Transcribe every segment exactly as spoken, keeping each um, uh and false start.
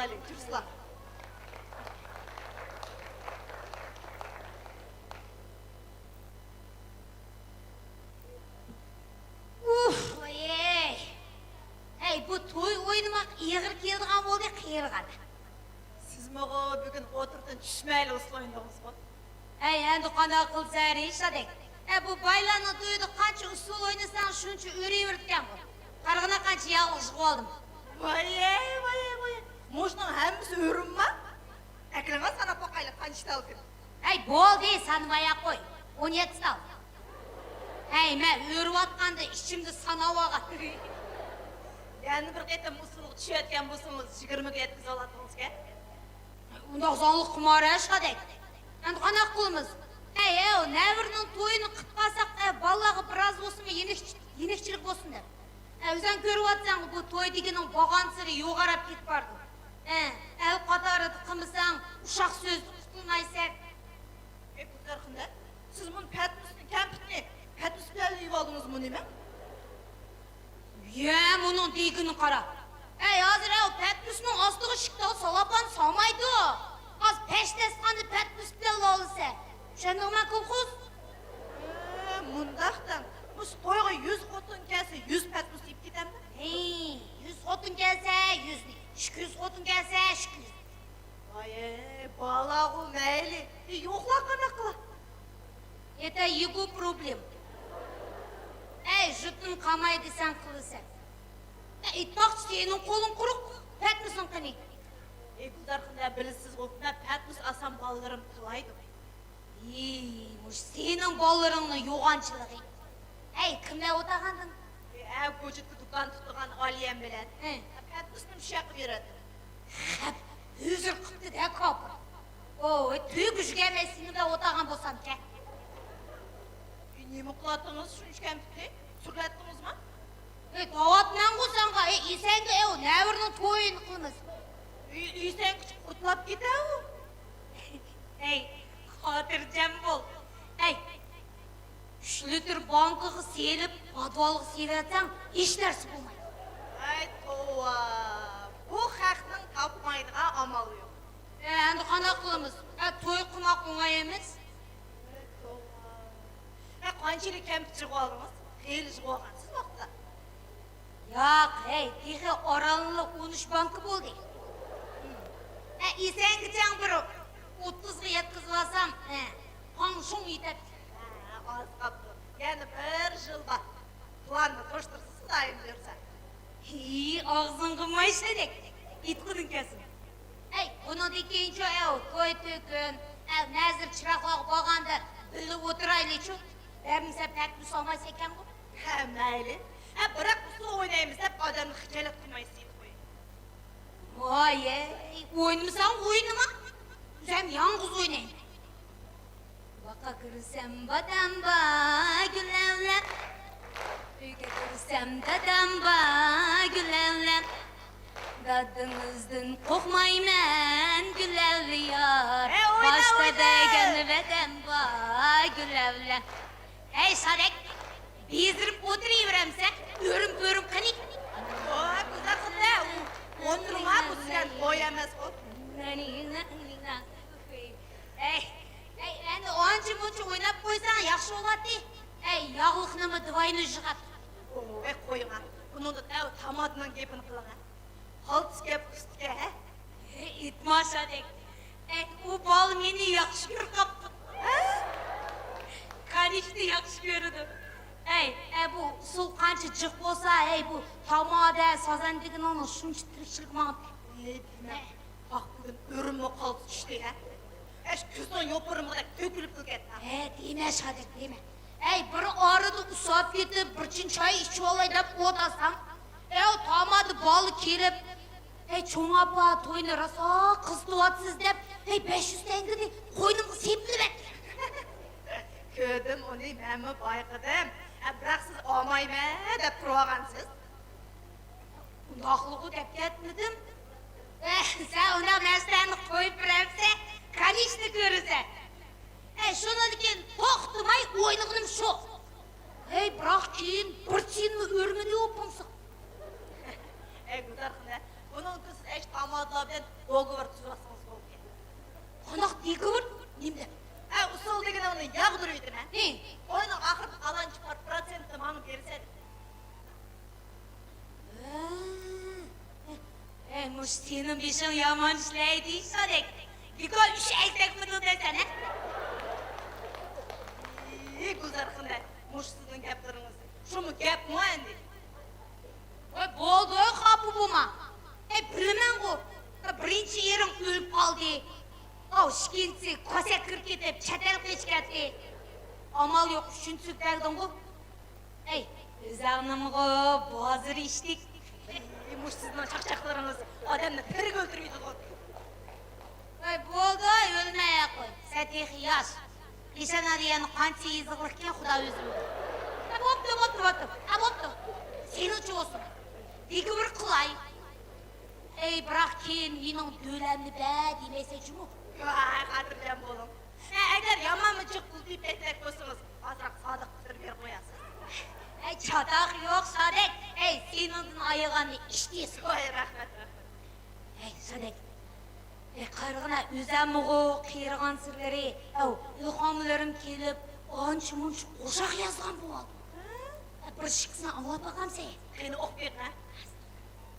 ئەلەيكۇم سالام. ئۇھ، ۋايەي. ھەي، بۇ توي ئوينىماق ئېغىر كېلىدىغان بولدى، قېرىغان. سىزمۇغۇ بۈگۈن ئوتتۇرىدىن چۈشمەيلى ئۇسسۇل ئوينىدىڭىزغۇ؟ ھەي، ئەمدى قانداق قىلىسەن، رىشادەك؟ ھە، بۇ بايلارنىڭ تويىدا قانچە ئۇسسۇل ئوينىساڭ، شۇنچە ئۆرۈۋېرىدىكەنغۇ. قارىغىنا، قانچە يالغۇز قالدىم. ۋايەي، ۋايەي، ۋايەي. مۇشۇنىڭ ھەممىسى ئۆرۈمما؟ ئەكىلىڭە ساناپ باقايلى، قانچە تالكىن. ھەي، بولدى، سانىمايا قوي. ئون يەتتە تال. ھەي، مەن ئۆرۈۋاتقاندا ئىچىمدە ساناۋالغان. يەنە بىر قېتىم ئۇسسۇلغا چۈشۈۋەتكەن بولسىڭىز، يىگىرمىگە يەتكۈزۈۋالاتتىڭىزكەن. ئۇنداق زاڭلىق قىلماڭ، رەشقەدەك. ئەمدى قانداق قىلىمىز؟ ھەي، ھەي، نەۋرىنىڭ تويىنى قىلىپ قالساق، ئە، بالىلارغا بىراز بولسىمۇ يېنىك-، يېنىكچىلىك بولسۇن دەپ. ئە، ئۆزۈڭ كۆرۈۋاتىسەن، بۇ توي دېگىنىڭ بارغانسېرى يوغىناپ كېتىپ بارىدۇ. ئە، ئەل قاتارىدا قىلمىساڭ، ئۇششاق سۆزدىن قۇتۇلمايسەن. ئەي، گۈلزار خانىم، سىز مۇنۇ پەتنۇسنى، كەمپۈتنى پەتنۇس بىلەن يېۋالدىڭىزمۇ نېمە؟ يە، مۇنىڭ دېگىنىگە قارا. ئەي، ھازىر ئەۋ پەتنۇسنىڭ ئاستىغا ئىككى تال سالاپان سالمايدۇ. ھازىر پەشتەسخانىدا پەتنۇس بىلەن لالىسە. چۈشەندىڭمۇ، كولخوز؟ ئە، مۇنداق دەڭ. مۇشۇ تويغا يۈز خوتۇن كەلسە، يۈز پەتنۇس يەپ كېتەمدۇ؟ ھى، يۈز خوتۇن كەلسە، يۈزنى. ئىككى يۈز خوتۇن كەلسە، ئىككى يۈز. ۋاي، بالىغۇ مەيلى. ئى، يوقلار قانداق قىلا؟ ئېتە يېگۇ پروبلېم. ئەي، ژۇتۇن قاماي دېسەڭ قىلىسەن. ئە، ئېيتماقچى، سېنىڭ قولۇڭ قۇرۇق، پەتنۇسۇڭ قېنى؟ ئى، گۈلزار خانىم، بىلىسىزغۇ، مەن پەتنۇس ئالسام بالىلىرىم تىلايدۇ. ئى، مۇشۇ سېنىڭ بالىلىرىڭنىڭ يوغانچىلىقى. ھەي، كىم بىلەن ئولتۇرغانىدىڭ؟ ئە، گۇجۇتتا دۇكان تۇتىدىغان ئالىيەم بىلەن. ھە. پەتنۇسنى مۇشۇ ياققا بېرەتتىم. خەپ، ھۆزۈر قىپتۇ-دە، كاپىر. ئوي، تۈگۈشگە مەن سېنىڭ بىلەن ئولتۇرغان بولسامكەن. ئى، نېمە قىلاتتىڭىز شۇنچە كەمپۈتنى؟ سۈرۈۋەتتىڭىزمۇ؟ ئەي، دەۋاتىمەنغۇ ساڭا، ئەي، ئېسەڭگە، ئەي، نەۋرىنىڭ تويىنى قىلىمىز. ئەي، ئېسەڭگە قۇتلاپ كېتەۋۇ. ئەي، خاتىرجەم بول. ئەي، ئۈچ لىتىر بانكىغا سېلىپ، پادۋالغا سېلىۋەتسەڭ، ھېچ نەرسە بولمايدۇ. ئەي، توۋا، بۇ خەقنىڭ تاپمايدىغان ئامالى يوق. ئە، ئەمدى قانداق قىلىمىز؟ ئە، توي قىلماق ئوڭاي ئەمەس. ئە، قانچىلىك كەمپۈت يىغىۋالدىڭىز؟ خېلى يىغىۋالغانسىز ۋاقتىدا. ياق، ھەي، تېخى ئارانلا ئون ئۈچ بانكا بولدى. ئە، ئېسەڭگىچەڭ بىر ئوتتۇزغا يەتكۈزۈۋالسام، ئە، پاڭ شۇڭ يېتەتتى. ھە، ئاز قاپتۇ. يەنە بىر يىل بار. پىلاننى توشتۇرسىز، خۇدايىم بۇيرۇسا. ھى، ئاغزىڭغا ماي شەيدەك، ئېيتقىنىڭ كەلسۇن. ئەي، بۇنىڭدىن كېيىنچۇ، ئەۋ، توي-تۆكۈن، ئەۋ، نەزىر-چىراغلارغا بارغاندا بىللە ئولتۇرايلىچۇ. بەرمىسە پەتنۇس ئالمايسەنكەنغۇ. ھە، مەيلى. ھە، بىراق ئۇسسۇل ئوينايمىز دەپ ئادەمنى خىجالەت قىلمايسىز، قوي. ۋاي، ئەي، ئوينىمىساڭ ئوينىما. ئۆزۈم يالغۇز ئوينايمەن. باغقا كىرسەم بادام بار گۈلەۋلەپ، ئۆيگە كىرسەم دادام بار گۈلەۋلەپ. دادىڭىزدىن قورقمايمەن گۈلەۋلە يار، ھەي، ئوينا، باشتا ئوينا! بەرگەن ۋەدەم بار گۈلەۋلە. ھەي، شادەك، بېزىرىپ ئولتۇرۇۋېرەمسەن، ئۆرۈم-پۆرۈم قېنى؟ ۋاي، گۈلزار خانىم، ئولتۇرۇڭا، بۇ سىلەر توي ئەمەسقۇ. ھەي، ھەي، ئەمدى ئانچە-مۇنچە ئويناپ قويساڭ ياخشى بولاتتى. ھەي، ياغلىقنىمۇ دىۋاينى يىغاتتى. ۋاي، قويۇڭا. بۇنىڭدا تامادىنىڭ گېپىنى قىلىڭا. قالتىس گەپ ئۇستىكەن، ھە؟ ھەي، ئېيتما شادەك. ئەي، ئۇ بالا مېنى ياخشى كۆرۈپ قاپتۇ. ھە؟ كانىشنى ياخشى كۆرىدۇ. ئەي، ئە، بۇ ئۇسسۇل قانچە جىق بولسا، ھەي، بۇ تامادە، سازەن دېگىنىڭنىڭ شۇنچە تىرىكچىلىكى ماڭىدۇ. ھەي، دېمە. ھە. ۋاھ، بۈگۈن ئۆرۈممۇ قالتىس چۈشتى، ھە؟ ئەش، كۆزنىڭ يوپۇرمىقىدەك تۆكۈلۈپ كەتتى، ھە؟ ھە، دېمە شادەك، دېمە. ھەي، بىر ئارىدا ئۇسساپ كېتىپ، بىر چىن چاي ئىچىۋالاي دەپ ئولتۇرسام، ئەۋ، تامادە بالا كېلىپ، ھەي، چوڭ ئاپا، توينى راسا قىزىتىۋاتىسىز دەپ، ھەي، بەش يۈز تەڭگىنى قوينۇمغا سېپىلىۋەتتى. كۆردۈم ئۇنى، مەنمۇ بايقىدىم. ھە، بىراق سىز ئالمايمەن دەپ تۇرۇۋالغانسىز. ئۇنداقلىغۇ دەپ كەتمىدىم. ئە، سەن ئۇنداق نەرسىلەرنى قويۇپ بېرەمسەن، كانىشنى كۆرىسەن. ئە، شۇنىڭدىن كېيىن توختىماي ئوينىغىنىم شۇ. ھەي، بىراق كېيىن بىر تىيىنمۇ ئۆرمىدى ئۇ پۇڭسىق. ئەي، گۈلزار خانىم، بۇنىڭ كۆزىدە ئەش تامادىلار دوگوۋور تۈزۈۋالسىڭىز بولدى. قانداق دېگوۋور؟ نېمە دەپ؟ ھە، ئۇسسۇل دېگىنىڭنى ياغدۇرۇۋېتىمەن. ھى. توينىڭ ئاخىرىدا ئالانچە پار-، پىروتسېنتنى ماڭا بېرىسەن. ھە. ئەي، مۇشۇ سېنىڭ بېشىڭ يامان ئىشلەيدۇ، سادەك. بىكار ئۈچ ئەگدەكمىدىڭ دەيسەن، ھە؟ ئى، گۈلزار خېنىم، مۇشۇ سىزنىڭ گەپلىرىڭىز. شۇمۇ گەپمۇ ئەمدى؟ ۋاي، بولدى، خاپا بولما. ئەي، بىلىمەنغۇ، بىرىنچى ئېرىڭ ئۆلۈپ قالدى. ئاۋۇ ئىككىنچىسى كاسەك كىرىپ كېتىپ، چەت ئەلگە قېچىپ كەتتى. ئامال يوق، ئۈچىنچىسىگە بەردىڭغۇ. ئەي، ئۆزۈڭنىڭغۇ بازىرى ئىشتىك. ئەي، مۇشۇ سىزنىڭ چاقچاقلىرىڭىز ئادەمنى تىرىك ئۆلتۈرۈۋېتىدىغۇ. ۋاي، بولدى، ئۆلمەي قوي. سەن تېخى ياش. ئىشانادا يەنە قانچە يېزىقلىقكەن، خۇدا ئۆزى بىلىدۇ. ھە، بوپتۇ، بوپتۇ، بوپتۇ. ھە، بوپتۇ. سېنىڭچە بولسۇن. دېگۈبىر قىلاي. ئەي، بىراق كېيىن مېنىڭ دۆلەمنى بەر دېمەيسەن جۇمۇ. ۋاي، خاتىرجەم بولۇڭ. ھە، ئەگەر يامانمۇ جىق پۇل تېپىپ كەتمەك بولسىڭىز، ئازراق سادىقە قىلدۇرۇپ بېرىپ قويارسىز. ھەي، چاتاق يوق، سادەك. ھەي، سېنىڭدىن ئايىغاننى ئىشتىسى. ۋاي، رەھمەت، رەھمەت. ھەي، سادەك. ھەي، قارىغىنا، ئۆزەممىغۇ قېرىغان سىرلىرى، ئەو، ئىلھاملىرىم كېلىپ، ئانچە-مۇنچە قوشاق يازغان بولۇۋالدى. ھە، بىر ئىككىسىنى ئاڭلاپ باقامسەن؟ قېنى، ئوقۇپ بېقىڭ، ھە.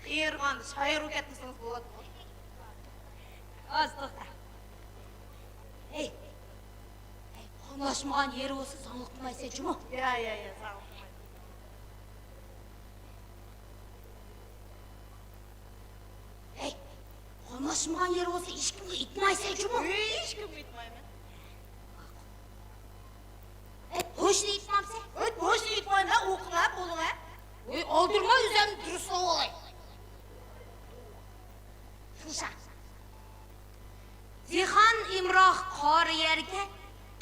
قېرىغاندا شائىر بولۇپ كەتمىسىڭىز بولىدىغۇ. ئاز توختا. ھەي. ھەي، قاملاشمىغان يېرى بولسا زاڭلىق قىلمايسەن جۇمۇ. يا، يا، يا، زاڭلىق قىلمايمەن. ھەي، قاملاشمىغان يېرى بولسا ھېچكىمگە ئېيتمايسەن جۇمۇ. ھېچكىمگە ئېيتمايمەن. ھەي، بوشىنى ئېيتمامسەن؟ ھەي، بوشىنى ئېيتمايمەن، ئوقۇڭ ھە، بولۇڭ ھە. ھەي، ئالدىرىما، ئۆزۈم دۇرۇس ئاڭلاي. تىڭشا. دېھقان ئىمراق قارا يەرگە،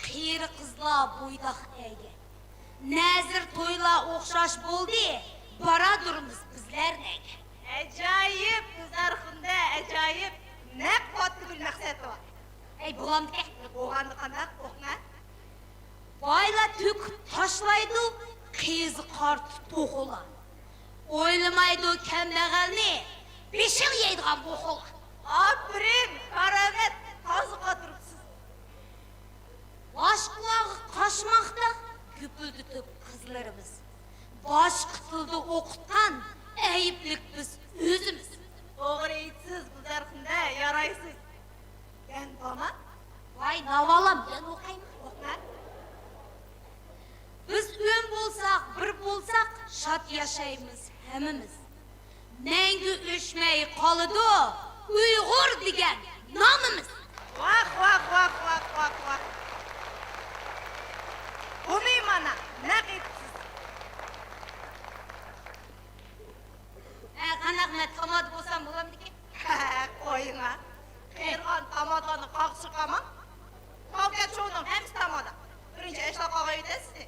قېرى قىزلار بويداق ئەرگە. نەزىر تويلار ئوخشاش بولدى، بارادۇرمىز بىزلەر نەگە؟ ئەجايىپ، گۈلزار خېنىم، ئەجايىپ. نەق پاتتىگۈل مەقسەت بار. ھەي، بولامدىكەن. بولغاندا قانداق؟ ئوقۇڭە. بايلار تۆكۈپ تاشلايدۇ، قېزىق قارتۇ توخۇلار. ئويلىمايدۇ كەمبەغەلنى، بېشىڭ يەيدىغان بوخۇلار. ئاپىرىن، كارامەت، تازا قاتۇرۇپسىز. باشقىلارغا قاچماقتا گۈپۈلدىتىپ قىزلىرىمىز. باشقا تىلدا ئوقۇتقان ئەيىبلىك بىز ئۆزىمىز. توغرا ئېيتىسىز، گۈلزار خېنىم، يارايسىز. يەنە بارما؟ ۋاي، ناۋالام، يەنە ئوقۇيمەن. ئوقۇڭە. بىز ئۆڭ بولساق، بىر بولساق، شاد ياشايمىز ھەممىمىز. مەڭگۈ ئۆچمەي قالىدۇ ئۇيغۇر دېگەن نامىمىز. ۋاھ، ۋاھ، ۋاھ. بۇنى مانا نەق ئېيتىپسىز. ھە، قانداق، مەن تامادا بولسام بولامدىكىن؟ ھە، قويۇڭا. قېرىغان تامادىلارنىڭ قاغىسى چىقاماڭ. ماۋۇ كەت شۇنىڭ ھەممىسى تامادا. بىرىنچى ئەشلا قاغا ئۆيدە سىزنى.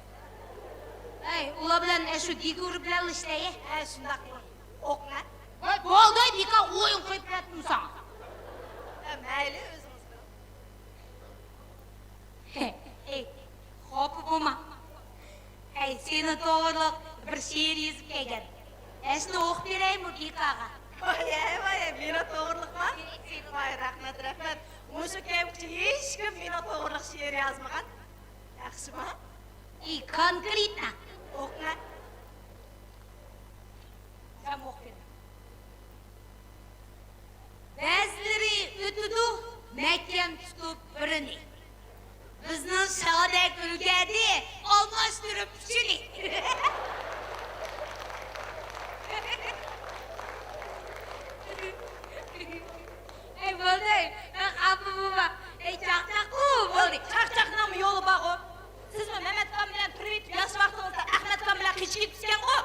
ئەي، ئۇلار بىلەن ئەشۇ دېگۈر بىلەن ئىشلەي. ھە، شۇنداق قىلىڭ. ئوقۇڭە. ۋاي، بولدى، بىكار ئويۇن قويۇپ بەردىم ساڭا. ھە، مەيلى، ئۆزىڭىز بىلىڭ. ھەي، خاپا بولما. ھەي، سېنى توغرىلىق بىر شېئىر يېزىپ كەلگەن. ئەشنى ئوقۇپ بېرەيمۇ بىكاغا؟ ۋاي، ۋاي، مېنى توغرىلىقما؟ ۋاي، رەھمەت، رەھمەت. مۇشۇ كەمگىچە ھېچكىم مېنى توغرىلىق شېئىر يازمىغان. ياخشىما؟ ئى، كونكرېتنا. ئوقۇڭە. بەزىلىرى ئۆتىدۇ مەھكەم تۇتۇپ بىرىنى. بىزنىڭ شاغىدەك ئۈلگەردى ئالماشتۇرۇپ ئۈچىنى. ئەي، بولدى. ئەي، خاپا بولما. ئەي، چاقچاققۇ بولدى. چاقچاقنىڭمۇ يولى بارغۇ. سىزمۇ مەمەتخان بىلەن تۇرۇۋېتىپ ياش ۋاقتىڭىزدا ئەخمەتخان بىلەن قېچىپ كېتىپسىكەنغۇ؟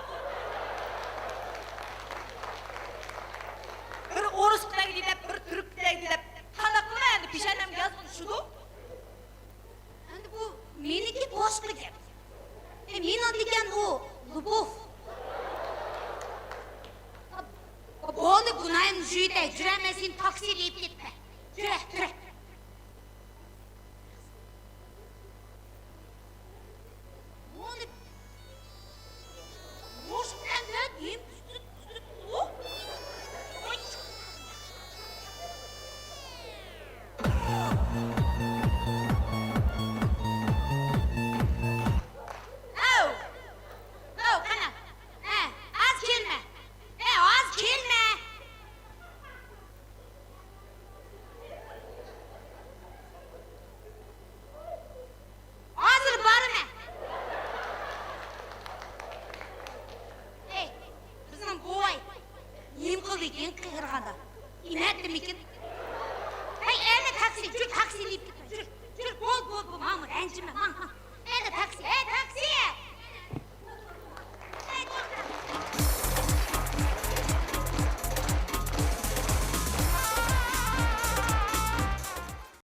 بىر ئورۇسقا تەگدى دەپ، بىر تۈرككە تەگدى دەپ، قانداق قىلىمەن ئەمدى؟ پېشانەمگە يازغىنى شۇدۇ. ئەمدى بۇ مېنىڭكى باشقا گەپ. ئە، مېنىڭ دېگەن ئۇ لوبوف. بولدى، گۇناھىمنى يۇيۇۋېتەي. جۈرە، مەن سېنى تاكسىدا ئېلىپ كېتىمەن. جۈرە، جۈرە. مۇشۇ بىلەن نېمە؟ ئۇ، ئۇ. قىرغاندا. ئىنەتتىمىكىن؟